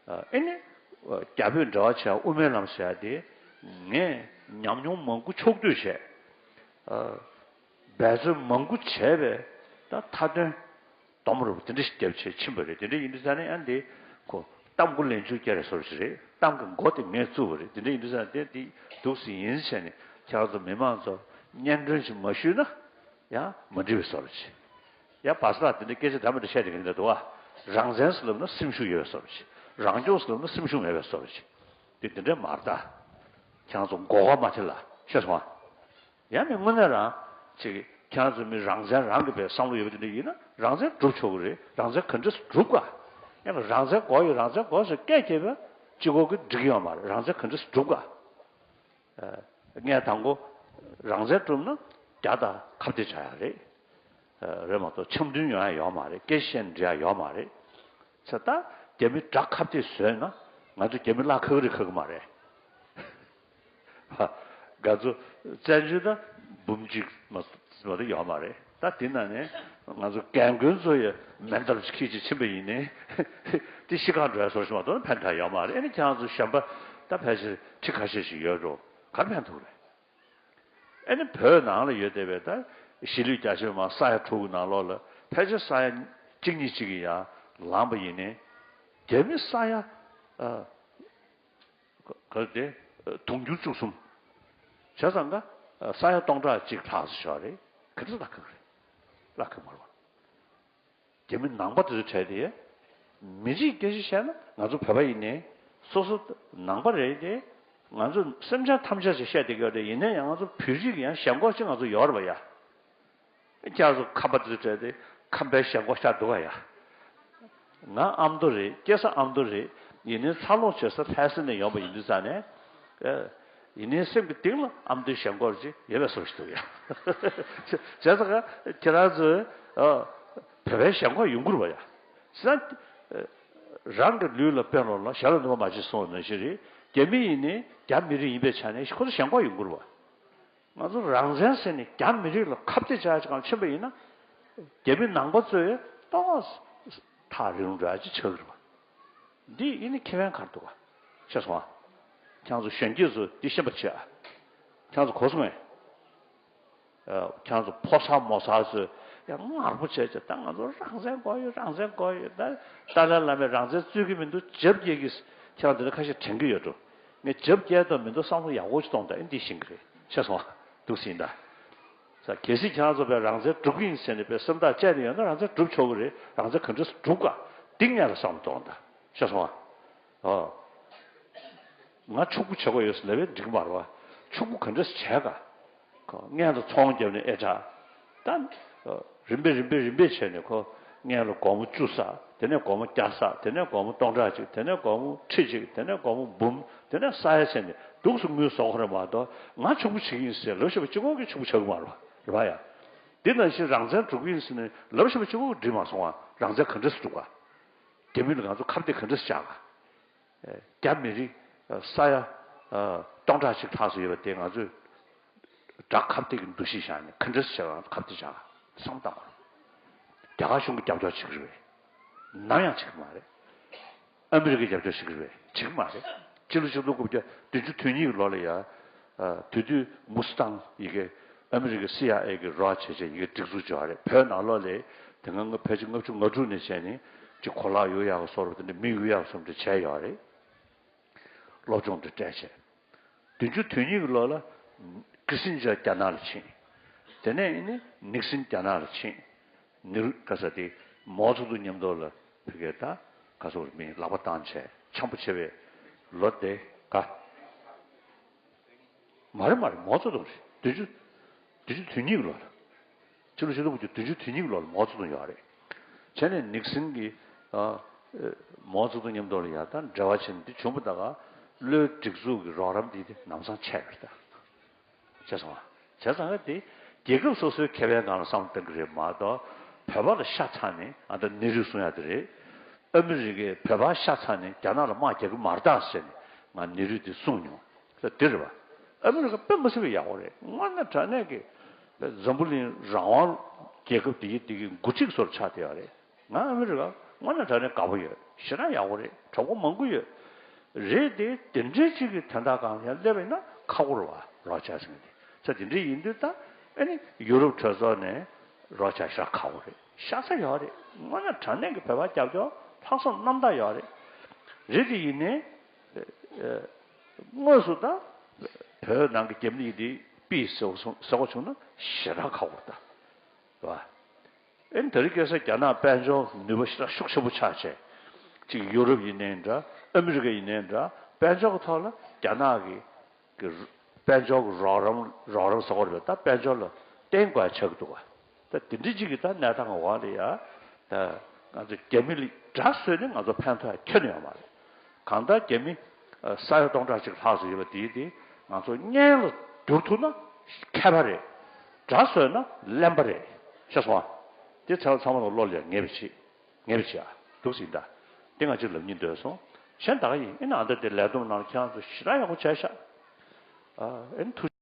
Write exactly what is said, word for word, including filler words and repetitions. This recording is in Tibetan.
ཨ་ཨེ་ནི་རྒྱ་བོད་འབྲེལ་བ་བྱས་དབུ་མའི་ལམ་ཟེར་ཡ་དེ་ངས་ཉམས་མྱོང་མང་པོ་ཕྱོགས་བསྡུས་བྱས། ཨ་འབད་རྩོལ་མང་པོ་བྱས་པས་ད་མཐའ་དོན་སྡོམ་རུབ་དེ་འདྲ་ཞིག་བརྒྱབ་བྱས་ཕྱིན་པ་རེད། དེ་འདྲ་ཡིན་དུས་ཙང་ནས་ཨ་འདི་ཁོ་གཏམ་མགོ་ལན་ཆུང་བཀྱག་རེད་བཟོ་འདྲ་ཞིག་རེད། གཏམ་གྱི་མགོ་དེ་ངས་བཙུགས་པ་རེད། དེ་འདྲ་ཡིན་དུས་ཙང་དེ་འདི་འདུག་སེ་ཡིན་བྱས་ནས་ཁྱེད་རང་ཚོ་མི་མང་ཚོ་སྙན་སྒྲོན་ཞིག་མ་ཞུས་ན་ཡང་མ་འགྲིག་པའི་བཟོ་འདྲ་ཞིག་ཡ་བར་སྐབས་དེ་འདྲ་སྐད་ཆ་འདྲ་མི་འདྲ་བཤད་བསྡད་ཀྱི་འདུག་བ། རང་བཙན་ཟེར་ལབ་ན་སེམས་ཤུགས་ཡོད་པའི་བཟོ་འདྲ་ཞིག་རང་སྐྱོང་ཟེར་ལབ་ན་སེམས་ཤུགས་མེད་པའི་བཟོ་འདྲ་ཞིག་དེ་དེ་འདྲ་མ་རེད་ད། ཁྱེད་རང་ཚོ་མགོ་སྐོར་མ་ཐེབས་ལ་ཤེས་སོང་ཨ། ཡང་མི་དངོས་གནས་རང་ཅིག་ཁྱེད་རང་ཚོ་མི་རང་བཙན་རང་གི་བའི་བསམ་བློ་ཡོད་པ་དེ་འདྲ་ཡིན་ན་རང་བཙན་སྒྲུབ་ཆོག་གི་རེད། རང་བཙན་ག་འདྲས་སྒྲུབ་ག་ཡང་རང་བཙན་དགོས་ཡོད་རང་བཙན་དགོས་ཟེར་སྐད་རྒྱབ་པ་གཅིག་པོ་གིས་འགྲིག་གི་ཡོད་མ་རེད། རང་བཙན་ག་འདྲས་སྒྲུབ་ག་ངས་དང་པོ་རང་བཙན་སྒྲུབ་ན་རྒྱ་དང་ཁ་གཏད་བྱ་ཡ་རེད། རེད་མ་གཏོགས་འཆམ་མཐུན་ཡོང་ཡ་ཡོད་མ་རེད། སྐད་ཆ་བཤད་ནས་འགྲིག་ཡ་ཡོད་མ་རེད། ཚེ་ད་རྒྱ་མི་དགྲ་ཁ་གཏད་བཟོས་ན་ང་ཚོ་རྒྱ་མི་གླགས་ཁ་གི་རེད་ཁ་གི་མ་རེད། ང་ཚོ་བཙན་བྱོལ་ད་འབུམ་གཅིག་མ་མ་གཏོགས་ཡོད་མ་རེད། ད་དེ་ནང་ནས་ང་ཚོ་རྒན་རྒོན་ཚོ་ཡི་མེ་མདའ་ཅིག་ཁྱེར་ཅིག་ཕྱིན་པ་ཡིན་ནའི་དེ་ཤི་ཁར་འགྲོ་ཡ་བཟོ་ཞིག་མ་གཏོགས་ཕན་ཐོགས་ཡོད་མ་རེད། ཨ་ནི་ཁྱེད་རང་ཚོ་གཞན་པ་ད་ཕལ་ཆེར་ཁྲི་ཁ་ཤས་ཤིག་ཡོད་འགྲོ། ག་རེ་ཕན་ཐོགས་རེད། ཨ་ནི་བོད་ནང་ལ་ཡོད་བསྡད་པའི་ད་གཞིས་ལུས་རྒྱ་ཆེ་བ་མང་ས་ཡ་དྲུག་གི་ནང་ལོགས་ལ་ཕལ་ཆེར་ས་ཡ་གཅིག་གཉིས་གཅིག་གི་ཡང་ལངས་པ་ཡིན་ནའི་རྒྱ་མི་ས་ཡ་ཨ། ག་དེ་དུང་ཕྱུར་བཅུ་གསུམ། བྱས་ཙང་ཀ་ས་ཡ་སྟོང་ཕྲག་གཅིག་ལྷག་ཙམ་ཞིག་རེད། ག་ཚོད་ལྷག་གི་རེད། ལྷག་གི་མ་རེད་པ། རྒྱ་མི་ནང་པ་དེ་ཚོ་གྲས་དེ་མི་རིགས་སྐད་ཆ་བཤད་ན་ང་ཚོ་བོད་པ་ཡིན་ནའི་སོ་སོ་ནང་པ་རེད་དེ། ང་ཚོ་སེམས་ཅན་ཐམས་ཅད་ཅིག་བཤད་བསྡད་ཀྱི་ཡོད་རེད། ཡིན་ནའི་ཡང་ང་ཚོ་བོད་རིགས་ཡང་ཞེན་ཁོག་ཅིག་ང་ཚོ་ཡོད་རེད་པ་ཡ། ཁྱེད་ཚོ་ཁམས་པ་དེ་ཚོ་གྲས་དེ་ཁམས་པའི་ཞེན་ཁོག་ཤར་འདུག་ག་ཡ། ང་ཨ་མདོ་རེད། སྐྱེས་ས་ཨ་མདོ་རེད། ཡིན་ནའི་འཚར་ལོངས་བྱེད་ས་ལྷ་ས་ནས་ཡོང་པ་ཡིན་དུས་ཙང་ནས། ཨེ། ཡིན་ནའི་སེམས་ཀྱི་གཏིང་ལ་ཨ་མདོའི་ཞེན་ཁོག་ཅིག་ཡོད་པའི་བཟོ་ཞིག་འདུག་ཡ། བྱས་ཙང་ཀ་ཁྱེད་རང་ཚོས་ཨ་བོད་པའི་ཞེན་ཁོག་ཡོང་གི་རེད་པ་ཡ། བྱས་ཙང་། རང་གི་ལུས་ལ་དཔེ་ལོངས་ལ་གཞན་ལ་ནུས་པ་མ་བྱེད་གསུངས་པ་ནང་བཞིན་རེད། རྒྱ་མི་ཡིན་ནའི་རྒྱ་མི་རིགས་ཡིན་པའི་ཆ་ནས་ཁོ་ཚོ་ཞེན་ཁོག་ཡོང་གི་རེད་པ། ང་ཚོ་རང་བཙན་ཟེར་ནས་རྒྱ་མི་རིགས་ལ་ཁ་གཏད་བཅག་ཅིག་གང་ཕྱིན་པ་ཡིན་ན། རྒྱ་མི་ནང་པ་ཚོས་ཏོག་ཐག་རིང་འགྲོ་ཡ་ཅིག་ཆགས་ཀྱི་རེད་པ། འདི་ཡིན་ནི་ཁེ་ཕན་ག་རེ་འདུག་ག་ཤེས་སོང་ཨ། ཁྱེད་ཚོ་གཞོན་སྐྱེས་ཚོ་འདི་ཤེས་པ་བྱེད་ཨ། ཁྱེད་ཚོ་གོ་སོང་ངས། ཨ། ཁྱེད་ཚོ་ཕོ་གསར་མོ་གསར་ཚོས་ཡང་ངར་པོ་བྱས་བྱས་ད་ང་ཚོ་རང་བཙན་དགོས་ཡོད་རང་བཙན་དགོས་ཡོད་ད། ཏཱ་ལའི་བླ་མས་རང་བཙན་རྩོད་ཀྱི་མི་འདུག་རྒྱབ་སྐྱེལ་གྱི་ཁྱེད་རང་འདི་འདྲ་ཁ་ཤས་དྲན་གྱི་ཡོད་འགྲོ། ངས་རྒྱབ་སྐྱེལ་དང་མི་འདུག་བསམ་བློ་ཡག་པོ་ཞིག་གཏོང་དང་ཨེ་འདི་ཤེས་ཀྱི་རེད་ཤེས་སོང་ཨ། འདུག་སེ་ཡིན་ད། ས་གལ་སྲིད་ཁྱེད་རང་ཚོ་བས་རང་བཙན་སྒྲུབ་ཀྱི་ཡིན་ཟེར་ནས་བས་སེམས་ཐག་བཅད་ནས་ཡོད་ན་རང་བཙན་སྒྲུབ་ཆོག་གི་རེད། རང་བཙན་ག་འདྲས་སེ་སྒྲུབ་ག་འདི་སྔོན་ལ་བསམ་བློ་གཏོང་དང་ཤེས་སོང་ཨ། ཨོ། ང་ཕྱུག་པོ་བྱེད་དགོས་ཡོད་ཟེར་ལབ་པས་འགྲིག་གི་མ་རེད་པ། ཕྱུག་པོ་ག་འདྲས་སེ་བྱས་ག་ཁོ་སྔོན་དུ་ཚོང་བརྒྱབ་ནས་ཨེ་དྲག་ད། རིམ་པས་རིམ་པས་རིམ་པས་བྱས་ནས་ཁོ་སྔོན་ལ་སྒོར་མོ་བཅུ་བསགས། དེ་ནས་སྒོར་མོ་བརྒྱ་བསགས། དེ་ནས་སྒོར་མོ་སྟོང་ཕྲག་གཅིག་དེ་ནས་སྒོར་མོ་ཁྲི་གཅིག་དེ་ནས་སྒོར་མོ་འབུམ། དེ་ནས་ས་ཡ་ཟེར་ནས་འདུག་སེ་དངུལ་གསོག་གི་རེད་མ་གཏོགས་ང་ཕྱུག་པོ་བྱེད་ཀྱི་ཡིན་ཟེར་ལབ་བཞག་པ་གཅིག་པོ་གིས་ཕྱུག་པོ་བྱེད་ཀྱི་མ་རེད་པ། རེད་པ་ཡ། འདི་ནང་བཞིན་རང་བཙན་སྒྲུབ་ཀྱི་ཡིན་ཟེར་ནས་ལབ་བཞག་པ་གཅིག་པོ་གིས་འགྲིག་མ་སོང་བ། རང་བཙན་ག་འདྲས་སེ་སྒྲུབ་ག་རྒྱ་མི་ལ་ང་ཚོ་ཁ་གཏད་ག་འདྲས་སེ་བཅག་ག་རྒྱ་མི་རིགས་ས་ཡ་སྟོང་ཕྲག་གཅིག་ལྷག་ཙམ་ཡོད་པ་དེ་ང་ཚོས་དགྲ་ཁ་གཏད་ཀྱི་འདུ་ཤེས་བཞག་ནས་ག་འདྲས་བྱས་པ་ཁ་གཏད་བྱ་བསམ་བཏང་དགོས། རྒྱ་གར་གཞུང་གིས་རྒྱབ་སྐྱོར་བྱེད་ཀྱི་རེད་པས། ནམ་ཡང་བྱེད་ཀྱི་མ་རེད། ཨ་མི་རི་ཀས་རྒྱབ་སྐྱོར་བྱེད་ཀྱི་རེད་པས། བྱེད་ཀྱི་མ་རེད། སྤྱི་ལོ་ཆིག་སྟོང་དགུ་བརྒྱ་བདུན་ཅུ་དོན་གཉིས་ཀྱི་ལོ་ལ་ཡ། དེ་དུས་མུ་སི་ཏང་ཡི་གེ་ཨ་མི་རི་ཀའི་སི་ཨའི་ཨེ་གི་རོགས་བྱས་བྱས་ཡི་གེ་སྒྲིག་འཛུགས་བྱས་པ་རེད། བོད་ནང་ལོགས་ལ་དེ་སྔ་ཕལ་ཆེར་ལྔ་བཅུ་ང་དྲུག་ནས་བྱས་ནས་ཅིག་གོ་ལག་གཡུག་ཡག་གི་བཟོ་འདྲ་དེ་འདྲ་མི་གཡུག་ཡག་བཟོ་འདྲ་བྱས་ཡོད་རེད། སློབ་སྦྱོང་འདི་སྤྲད་བྱས། བདུན་ཅུ་དོན་གཉིས་ཀྱི་ལོ་ལ་ཀི་སིན་ཇར་རྒྱ་ནག་ལ་ཕྱིན། དེ་ནས་ཨེ་ནི་ནིག་སིན་རྒྱ་ནག་ལ་ཕྱིན། ནེ་རུ་ག་ས་དེ་མའོ་ཙེ་ཏུང་མཉམ་དུ་ལ་ཕ་གིར་ད་ག་ཚོད་མིན་ལག་པ་བཏང་བྱས་འཆམ་པོ་བྱས་པའི་ལོ་དེ་ག་མ་རེད་མ་རེད། མའོ་ཙེ་ཏུང་རེད། བདུན་ཅུ། བདུན་ཅུ་དོན་གཉིས་ཀྱི་ལོ་ལ། ཕྱི་ལོ་ཆིག་སྟོང་དགུ་བརྒྱ་བདུན་ཅུ་དོན་གཉིས་ཀྱི་ལོ་ལ་མའོ་ཙེ་ཏུང་ཡོད་རེད། བྱས་ནས་ནིག་སིན་གྱིས་ཨ། མའོ་ཙེ་ཏུང་མཉམ་དུ་ལ་ཡ་ད་འབྲེལ་བ་བྱས་ནས་འདི་བྱུང་བ་ད་ག་བློའི་སྒྲིག་འཛུགས་ཀྱི་རོགས་རམ་འདི་དེ་ལམ་སང་ཆད་པ་རེད་ད། བྱས་སོང་ང་། བྱས་ཙང་ང་དེ་རྒྱལ་ཁབ་སོ་སོའི་ཁེ་ཕན་སྒང་ལ་བསམ་བློ་གཏོང་གི་རེད་མ་གཏོགས་བོད་པ་ལ་ཤ་ཚ་ནས་ཨ་ད་ནེ་རུས་གསུང་ཡ་དེ་རེད། ཨ་མི་རི་ཀས་བོད་པ་ཤ་ཚ་ནས་རྒྱ་ནག་ལ་དམག་རྒྱག་གི་མ་རེད་ད་ཟེར་ནས་ང་ནེ་རུས་དེ་གསུངས་མྱོང་། ད་དེ་རེད་པ། ཨ་མི་རི་ཀ་དཔེ་མི་སྲིད་པའི་ཡག་པོ་རེད། དངོས་གནས་དྲང་གནས་ཀྱི་འཛམ་བུ་གླིང་རང་དབང་རྒྱལ་ཁབ་དེ་གི་དེ་གི་འགོ་ཁྲིད་ཚོར་ཆགས་བསྡད་ཡོད་རེད། ང་ཨ་མི་རི་ཀ་ དངོས་གནས་དྲང་གནས་དགའ་པོ་ཡོད། ཞེ་དྲག་ཡག་པོ་རེད། གྲོགས་པོ་མང་པོ་ཡོད། རེད་དེ། དེ་འདྲའི་གཅིག་གི་དོན་དག་སྒང་ཡང་སླེབས་ཡིན་ན་ཁག་པོ་རེད་བ། རོགས་བྱས་ཟེར་མཁན་དེ་ཚོ་དེ་འདྲ་ཡིན་དུས་ད་ཨ་ནི་ཡུ་རོབ་གྲོས་ཚོགས་ནས་རོགས་བྱས་ཤག་ཁག་པོ་རེད། ཤ་ཚ་ཡོད་རེད། དངོས་གནས་དྲང་གནས་ཀྱི་བོད་པ་རྒྱབ་སྐྱོར་ལྷག་བསམ་རྣམ་དག་ཡོད་རེད། རེད་དེ་ཡིན་ནའི་དངོས་སུ་ད་བོད་ནང་གི་རྒྱ་མི་ཡིན་དེ་ཕུད་ཟེར་བ་སོང་ཟེར་བ་བྱུང་ན་ཞེ་དྲག་ཁག་པོ་རེད་ད། རེད་བ། ཨེ་ནི་དེ་རིང་ཁ་སང་རྒྱ་ནག་དཔལ་འབྱོར་ནུས་པ་ཞེ་དྲག་ཤུགས་ཆེན་པོ་ཆགས་བྱས། གཅིག་ཡུ་རོབ་ཡིན་ནའི་འདྲ། ཨ་མི་རི་ཀ་ཡིན་ནའི་འདྲ། དཔལ་འབྱོར་གྱི་ཐོག་ལ་རྒྱ་ནག་གི་གི་དཔལ་འབྱོར་གྱི་རོགས་རམ་རོགས་རམ་ཟེར་བ་རེད། ད་དཔལ་འབྱོར་ལ་བརྟེན་དགོས་ཆགས་ཀྱི་འདུག་བ། ད་དེ་འདྲའི་གཅིག་གི་ད་གནས་སྟངས་འོག་ལ་ཡ། ད་ང་ཚོ་རྒྱ་མི་ལ་དགྲ་བཟོས་ནས་ང་ཚོ་ཕན་ཐོགས་ཡ་ཁྱོན་ནས་ཡོད་མ་རེད། གང་ལྟར་རྒྱ་མི་ས་ཡ་སྟོང་ཕྲག་གཅིག་ལྷག་ཙམ་ཡོད་པ་དེའི་དེ་ང་ཚོ་གཉེན་ལ་བསྒྱུར་ཐུབ་ན་མཁས་པ་རེད། དགྲ་བཟོས་ན་གླེན་པ་རེད། ཤེས་སོང་ཨ། དེ་ཚང་ཚང་མ་ལ་བློ་ལ་ངེས་པ་བྱེད། ངེས་པ་བྱེད་ཨ། འདུག་ཟིན་ད། དེ་ང་ཅིག་ལབ་སྙིང་འདོད་སོང་། གཞན་ད་ག་ཡིན། ཨེ་ན་ཨ་ད་དེ་ལས་བསྡོམས་ནང་ཁྱེད་རང་ཚོ་ཞེ་དྲག་ཡག་པོ་བྱས་ཤག་ཨ་ཨེ་ན་ཐུགས།